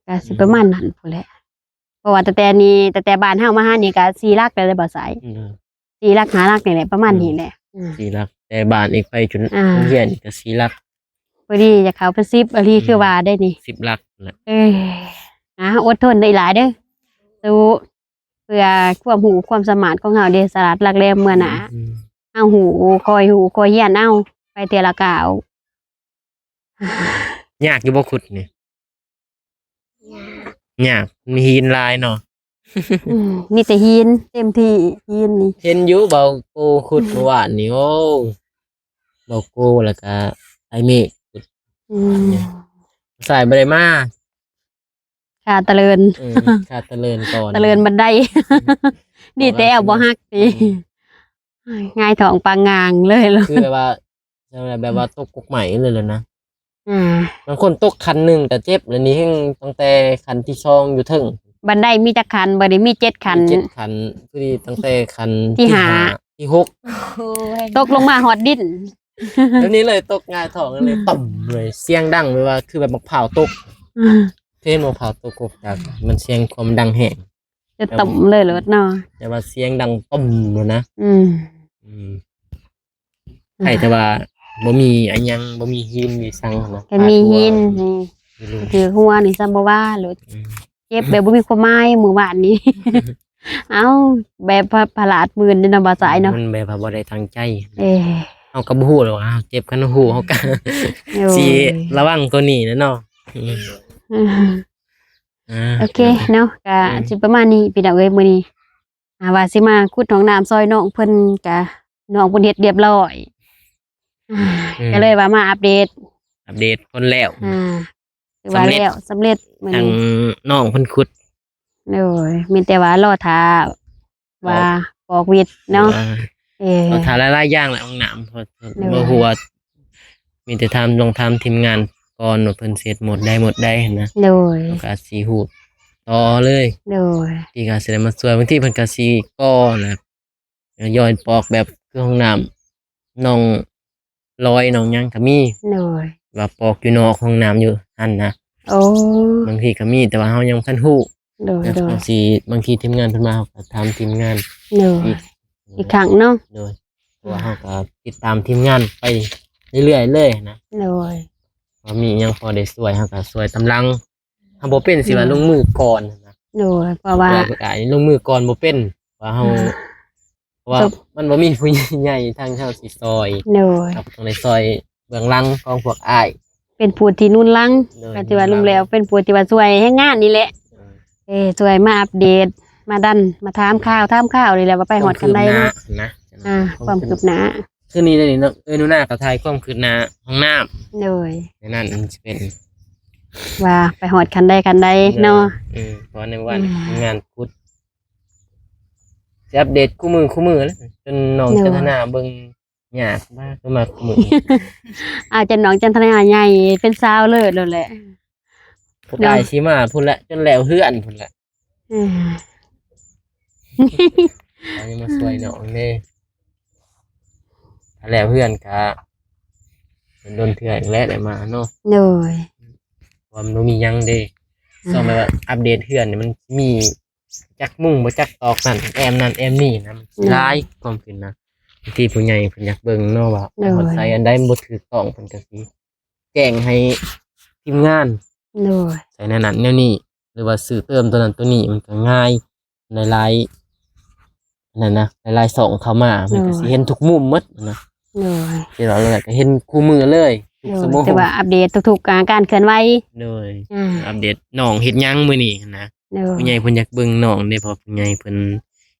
ກໍຊິປະມານນັ້ນພຸ້ນແຫຼະ ເພາະວ່າຕັ້ງແຕ່ນີ້ ຕັ້ງແຕ່ບ້ານເຮົາມາຫານີ້ກໍສີ່ຫຼັກແລ້ວເດ້ ບໍ່ສາຍ ອືມ ສີ່ຫຼັກຫ້າຫຼັກນີ້ແຫຼະ ປະມານນີ້ແຫຼະ ອືມ ອືມ ສີ່ຫຼັກ ແຕ່ບ້ານອີກໄປຈົນ ອ່າ ໂຮງຮຽນກໍສີ່ຫຼັກ ພໍດີຈະເຂົ້າເປັນສິບອີ່ຫຼີ ອືມ ຄືວ່າໄດ໋ນີ້ ສິບຫຼັກແຫຼະ ເອີ ອ່າ ອົດທົນເດີ ອີຫຼ້າເດີ ສູ້ ເພື່ອຄວາມຮູ້ຄວາມສາມາດຂອງເຮົາເດ້ ສະຫຼາດຫຼັກແຫຼມເມືອໜ້າ ອືມ ເຮົາຮູ້ ຄ່ອຍຮູ້ຄ່ອຍຮຽນເອົາ ໄປເທື່ອລະກ້າວ ຍາກຢູ່ບໍ່ຂຸດນີ້? ຍາກ ຍາກ ມີຫີນຫຼາຍເນາະ ອືມ ມີແຕ່ຫີນ ເຕັມທີ່ຫີນນີ້ ເຫັນຢູ່ເບົາໂກຂຸດມື້ວານນີ້ ໂອ້ ເບົາໂກ ແລ້ວກະໄອເມກຂຸດ ອືມ ສາຍບໍ່ໄດ້ມາ ຂາຕະເລີນ ເອີ ຂາຕະເລີນກ່ອນ ຕະເລີນບັນໄດ ດີແຕ່ແອວບໍ່ຫັກຕິ ອືມ ຫງາຍທ້ອງປາງງາງເລີຍ ຄືແບບວ່າ ແບບວ່າຕົກກົກໄມ້ເລີຍແຫຼະນະ ອ່າ ບາງຄົນຕົກຂັ້ນໜຶ່ງກໍເຈັບ ແລ້ວນີ້ແຮ່ງຕັ້ງແຕ່ຂັ້ນທີສອງຢູ່ເທິງ ບັນໄດມີຈັກຂັ້ນ? ບັດນີ້ມີເຈັດຂັ້ນ ມີເຈັດຂັ້ນ ພໍດີຕັ້ງແຕ່ຂັ້ນທີຫ້າ ທີຫ້າ ທີຫົກ ໂອ້ຍ ຕົກລົງມາຮອດດິນ ແບບນີ້ເລີຍ ຕົກຫງາຍທ້ອງເລີຍ ຕຳເລີຍ ສຽງດັງແບບວ່າຄືແບບໝາກພ້າວຕົກ ອືມ ເຫັນໝາກພ້າວຕົກກົກຈັກ ມັນສຽງຄວາມດັງແຮງ ຈະຕຳເລີຍໂລດເນາະ ແຕ່ວ່າສຽງດັງຕຳໂລດນະ ອືມ ອືມ ໃຫ້ແຕ່ວ່າບໍ່ມີອີ່ຫຍັງ ບໍ່ມີຫີນມີສັງນະ ແຕ່ມີຫີນ ມີ ມີລູກ ຖືກຫົວນີ້ຊ້ຳບໍ່ວ່າໂລດ ອືມ ເຈັບແບບບໍ່ມີຄວາມໝາຍມື້ວານນີ້ ເອົ້າ ແບບພະ ພະລາດມື່ນເດ້ເນາະ ບ່າວສາຍເນາະ ມັນແບບວ່າບໍ່ໄດ້ຕັ້ງໃຈ ເອີ ເຮົາກໍບໍ່ຮູ້ດອກວ່າເຮົາເຈັບ ຄັນຮູ້ເຮົາກໍ ໂອ້ຍ ຊິລະວັງກວ່ານີ້ແຫຼະເນາະ ອືມ ອ່າ ໂອເຄເນາະ ກະ ອືມ ຊິປະມານນີ້ພີ່ນ້ອງເອີຍ ມື້ນີ້ ອ່າ ວ່າຊິມາຂຸດຫ້ອງນ້ຳຊ່ອຍນ້ອງເພິ່ນ ກະນ້ອງເພິ່ນເຮັດລຽບລ້ອຍ ອືມ ກໍເລີຍວ່າມາອັບເດດ ອັບເດດຜົນແລ້ວ ອ່າ ຖືວ່າແລ້ວ ສຳເລັດ ສຳເລັດມື້ນີ້ ທາງນ້ອງເພິ່ນຂຸດ ໂດຍ ມີແຕ່ວ່າລໍຖ້າ ປອກ ວ່າປອກວິດເນາະ ເອີ ລໍຖ້າຫຼາຍໆຢ່າງແຫຼະ ຫ້ອງນ້ຳ ເພາະ ໂດຍ ບໍ່ຮູ້ວ່າ ມີແຕ່ຖາມ ລອງຖາມທີມງານກ່ອນວ່າເພິ່ນຊິເຮັດໝົດໃດໝົດໃດຫັ້ນນະ ໂດຍ ເຮົາກໍຊິຮູ້ຕໍ່ເລີຍ ໂດຍ ທີ່ກໍຊິໄດ້ມາຊ່ວຍ ບາງທີເພິ່ນກໍຊິກໍ່ນະ ຍ້ອນປອກແບບຄືຫ້ອງນ້ຳ ໜອງລອຍໜອງຫຍັງກໍມີ ໂດຍ ວ່າປອກຢູ່ນອກຫ້ອງນ້ຳຢູ່ຫັ້ນນະ ໂອ້ ບາງທີກໍມີ ແຕ່ວ່າເຮົາຍັງບໍ່ທັນຮູ້ ໂດຍ ແລ້ວ ໂດຍ ເຮົາຊິ ບາງທີທີມງານເພິ່ນມາ ເຮົາກໍຖາມທີມງານ ໂດຍ ອີກ ອີກຄັ້ງເນາະ ໂດຍ ເພາະວ່າເຮົາກໍຕິດຕາມທີມງານໄປເລື້ອຍໆເລີຍນະ ໂດຍ ວ່າມີຫຍັງພໍໄດ້ຊ່ວຍ ເຮົາກໍຊ່ວຍຕາມຫຼັງ ເຮົາບໍ່ເປັນຊິວ່າ ໂດຍ ລົງມືກ່ອນນະ ໂດຍ ເພາະວ່າ ພວກອ້າຍນີ້ລົງມືກ່ອນບໍ່ເປັນ ວ່າເຮົາ ອ່າ ເພາະວ່າ ມັນບໍ່ມີຜູ້ໃຫຍ່ທາງເຮົາຊິຊ່ອຍ ໂດຍ ເຮົາກໍຕ້ອງໄດ້ຊ່ອຍເບື້ອງຫຼັງຂອງພວກອ້າຍ ເປັນຜູ້ທີ່ໜູນຫຼັງ ໂດຍ ກໍຖືວ່າລົມແລ້ວເປັນຜູ້ທີ່ວ່າຊ່ວຍແຮງງານນີ້ແຫຼະ ໂດຍ ເອີ ຊ່ວຍມາອັບເດດ ມາດັນ ມາຖາມຂ່າວ ຖາມຂ່າວນີ້ແຫຼະວ່າໄປຮອດຂັ້ນໃດເນາະ ຄວາມຄືບໜ້ານະ ອ່າ ຄວາມຄືບໜ້າ ຄືນີ້ເດເນາະ ເອີຍ ໜູນາກໍຖ່າຍຄວາມຄືບໜ້າຫ້ອງນ້ຳ ໂດຍ ໃນນັ້ນມັນຊິເປັນ ວ່າໄປຮອດຂັ້ນໃດຂັ້ນໃດເນາະ ເອີ ເພາະໃນວານ ອືມ ງານຂຸດ ຊິອັບເດດຄູ່ມື້ຄູ່ມື້ແຫຼະ ຈົນນ້ອງ ໂດຍ ຈັນທະນາເບິ່ງຍາກ ມາຄືມາຄູ່ມື້ ອາ ຈົນນ້ອງຈັນທະນາໃຫຍ່ເປັນສາວເລີດໂລດແຫຼະ ພວກອ້າຍຊິມາພຸ້ນແຫຼະ ຈົນແລ້ວເຮືອນພຸ້ນແຫຼະ ອືມ ອັນນີ້ມາຊ່ວຍນ້ອງເດ້ ຖ້າແລ້ວເຮືອນກະດົນເທື່ອອີກແຫຼະໄດ້ມາເນາະ ໂດຍ ເພາະວ່າມັນບໍ່ມີຫຍັງເດ້ ອືມ ຊ່ວງແບບວ່າອັບເດດເຮືອນນີ້ມັນມີ ຈັກມຸງບໍ່ຈັກຕອກນັ້ນ ແອ້ມນັ້ນແອ້ມນີ້ນະ ມັນຫຼາຍ ໂດຍ ຄວາມຄິດນະ ບາງທີຜູ້ໃຫຍ່ເພິ່ນຢາກເບິ່ງເນາະວ່າ ໂດຍ ເຮົາໃສ່ອັນໃດມັນບໍ່ຖືກຕ້ອງ ເພິ່ນກໍຊິແຈ້ງໃຫ້ທີມງານ ໂດຍ ໃສ່ແນວນັ້ນແນວນີ້ ຫຼືວ່າຊື້ເຕີມຕົວນັ້ນຕົວນີ້ ມັນກໍງ່າຍ ຫຼາຍໆ ອັນນັ້ນນະ ຫຼາຍໆຊ່ອງເຂົ້າມາ ມັນກໍ ໂດຍ ຊິເຫັນທຸກມຸມໝົດນະ ໂດຍ ທີ່ວ່າແລ້ວກໍເຫັນຄູ່ມື້ເລີຍ ທຸກ ໂດຍ ຊົ່ວໂມງ ແຕ່ວ່າອັບເດດທຸກໆ ການ ການເຄື່ອນໄຫວ ໂດຍ ອ່າ ອັບເດດນ້ອງເຮັດຫຍັງມື້ນີ້ຫັ້ນນະ ໂດຍ ຜູ້ໃຫຍ່ເພິ່ນຢາກເບິ່ງນ້ອງເດ້ ເພາະຜູ້ໃຫຍ່ເພິ່ນ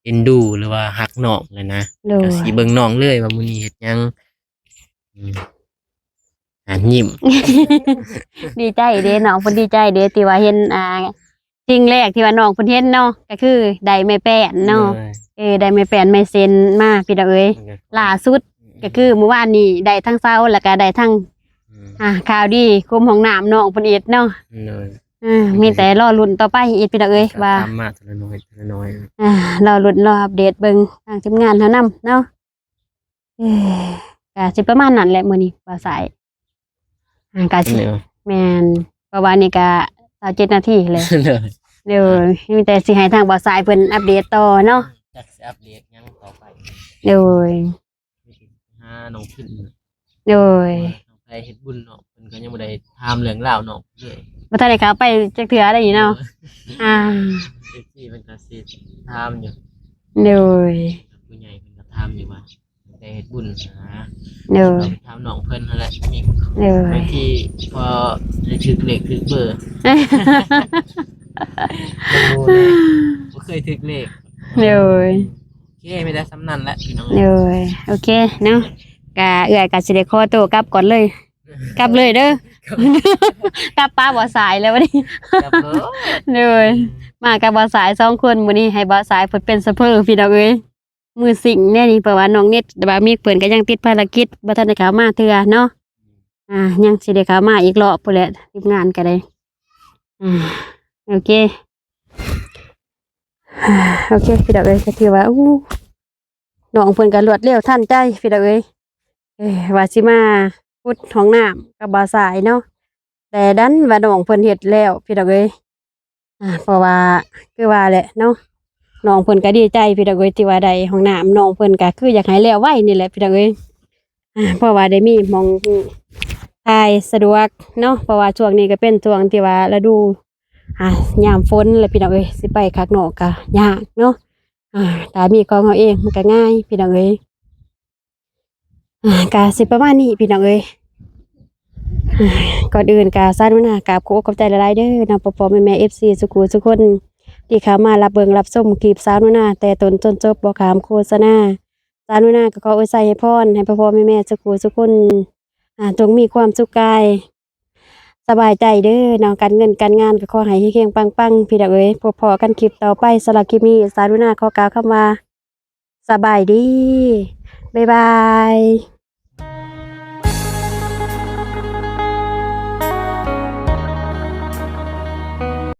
ເອັນດູ ຫຼືວ່າຮັກນ້ອງແຫຼະນະ ໂດຍ ກໍຊິເບິ່ງນ້ອງເລີຍວ່າມື້ນີ້ເຮັດຫຍັງ ອືມ ອ່າ ຍິ້ມ ດີໃຈເດ້ ນ້ອງເພິ່ນດີໃຈເດ້ ທີ່ວ່າເຫັນ ອ່າ ສິ່ງແລກທີ່ວ່ານ້ອງເພິ່ນເຫັນເນາະ ກໍຄືໄດ້ໄມ້ແປ້ນເນາະ ໂດຍ ເອີ ໄດ້ໄມ້ແປ້ນໄມ້ເຊັນມາພີ່ນ້ອງເອີຍ ໂດຍ ລ່າສຸດ ອືມ ກໍຄືມື້ວານນີ້ໄດ້ທັງເສົາ ແລ້ວກໍໄດ້ທັງ ອືມ ອ່າ ຂ່າວດີ ຄຸມຫ້ອງນ້ຳນ້ອງເພິ່ນອີກເນາະ ໂດຍ ເອີ ມີແຕ່ລໍລຸ້ນຕໍ່ໄປອີກພີ່ນ້ອງເອີຍ ກໍ ວ່າ ຕາມມາເທື່ອລະໜ້ອຍ ເທື່ອລະໜ້ອຍ ອ່າ ລໍລຸ້ນລໍອັບເດດເບິ່ງທາງທີມງານເຮົານຳເນາະ ເອີ ກະຊິປະມານນັ້ນແຫຼະມື້ນີ້ ບ່າວສາຍ ອ່າ ກະຊິ ແມ່ນ ເພາະວ່ານີ້ກະຊາວເຈັດນາທີແລ້ວ ໂດຍ ໂດຍ ມີແຕ່ຊິໃຫ້ທາງບ່າວສາຍເພິ່ນອັບເດດຕໍ່ເນາະ ຈັກຊິອັບເດດຫຍັງຕໍ່ໄປ ໂດຍ ຫານ້ອງພິນ ໂດຍ ໄປເຮັດບຸນເນາະ ເພິ່ນກໍຍັງບໍ່ໄດ້ຖາມເລື່ອງລາວເນາະເລີຍ ບໍ່ທັນໄດ້ເຂົ້າໄປຈັກເທື່ອໄດ໋ນີ້ເນາະ ໂດຍ ອ່າ ເອັຟຊີ ເພິ່ນກໍຊິຖາມຢູ່ ໂດຍ ຜູ້ໃຫຍ່ເພິ່ນກໍຖາມຢູ່ວ່າ ໄປເຮັດບຸນຫາ ໂດຍ ຖາມນ້ອງເພິ່ນຫັ້ນແຫຼະ ມີ ໂດຍ ບາງທີພໍໄດ້ຖືກເລກຖືກເບີ ບໍ່ເຄີຍຖືກເລກ ໂດຍ ໂອເຄ ມີແຕ່ສ່ຳນັ້ນແຫຼະພີ່ນ້ອງ ໂດຍ ໂອເຄເນາະ ກະເອື້ອຍກະຊິໄດ້ຂໍໂຕກັບກ່ອນເລີຍ ກັບເລີຍເດີ ກັບປະບ່າວສາຍແລ້ວບັດນີ້ ກັບເລີຍ ໂດຍ ມາກັບບ່າວສາຍສອງຄົນ ມື້ນີ້ໃຫ້ບ່າວສາຍເພິ່ນເປັນຊອບເຟີພີ່ນ້ອງເອີຍ ມືຊິງແນວນີ້ ເພາະວ່ານ້ອງເນັດ ແຕ່ວ່າມີເພິ່ນກໍຍັງຕິດພາລະກິດ ບໍ່ທັນໄດ້ເຂົ້າມາເທື່ອເນາະ ອ່າ ຍັງຊິໄດ້ເຂົ້າມາອີກລອບພຸ້ນແຫຼະ ທີມງານກໍໄດ້ ອ່າ ໂອເຄ ໂອເຄ ພີ່ນ້ອງເອີຍ ກໍຖືວ່າ ໂອ້ ນ້ອງເພິ່ນກໍລວດເລັວທັນໃຈ ພີ່ນ້ອງເອີຍ ເອີ ວ່າຊິມາຂຸດຫ້ອງນ້ຳກັບບ່າວຊາຍເນາະ ແຕ່ດັນວ່ານ້ອງເພິ່ນເຮັດແລ້ວພີ່ນ້ອງເອີຍ. ອ່າ ເພາະວ່າຄືວ່າແຫຼະເນາະ ນ້ອງເພິ່ນກໍດີໃຈພີ່ນ້ອງເອີຍ ທີ່ວ່າໄດ້ຫ້ອງນ້ຳ ນ້ອງເພິ່ນກໍຄືຢາກໃຫ້ແລ້ວໄວນີ້ແຫຼະພີ່ນ້ອງເອີຍ. ອ່າ ເພາະວ່າໄດ້ມີໝ່ອງຖ່າຍສະດວກເນາະ ເພາະວ່າຊ່ວງນີ້ກໍເປັນຊ່ວງທີ່ວ່າລະດູ ອ່າ ຍາມຝົນແຫຼະພີ່ນ້ອງເອີຍ ຊິໄປຂ້າງນອກກໍຍາກເນາະ. ອ່າ ຖ້າມີຂອງເຮົາເອງມັນກໍງ່າຍພີ່ນ້ອງເອີຍ. ອ່າ ກະຊິປະມານນີ້ພີ່ນ້ອງເອີຍ. ອ່າ ກ່ອນອື່ນກະສາວໜູນາກາບຂອບອົກຂອບໃຈຫຼາຍໆເດີເນາະ ພໍ່ໆແມ່ໆ ເອັຟຊີ ສູ່ຄູ່ສູ່ຄົນ ທີ່ເຂົ້າມາຮັບເບິ່ງຮັບຊົມຄລິບສາວໜູນາແຕ່ຕົ້ນຈົນຈົບ ບໍ່ຂ້າມໂຄສະນາ. ສາວໜູນາກໍຂໍອວຍໄຊໃຫ້ພອນໃຫ້ພໍ່ໆແມ່ໆ ສູ່ຄູ່ສູ່ຄົນ ອ່າ ຈົ່ງມີຄວາມສຸກກາຍ ສະບາຍໃຈເດີເນາະ ການເງິນການງານກໍຂໍໃຫ້ເຮງໆປັງໆ ພີ່ນ້ອງເອີຍ. ພົບພໍ້ກັນຄລິບຕໍ່ໄປ. ສຳລັບຄລິບນີ້ ສາວໜູນາຂໍກ່າວຄຳວ່າ ສະບາຍດີ ບາຍບາຍ.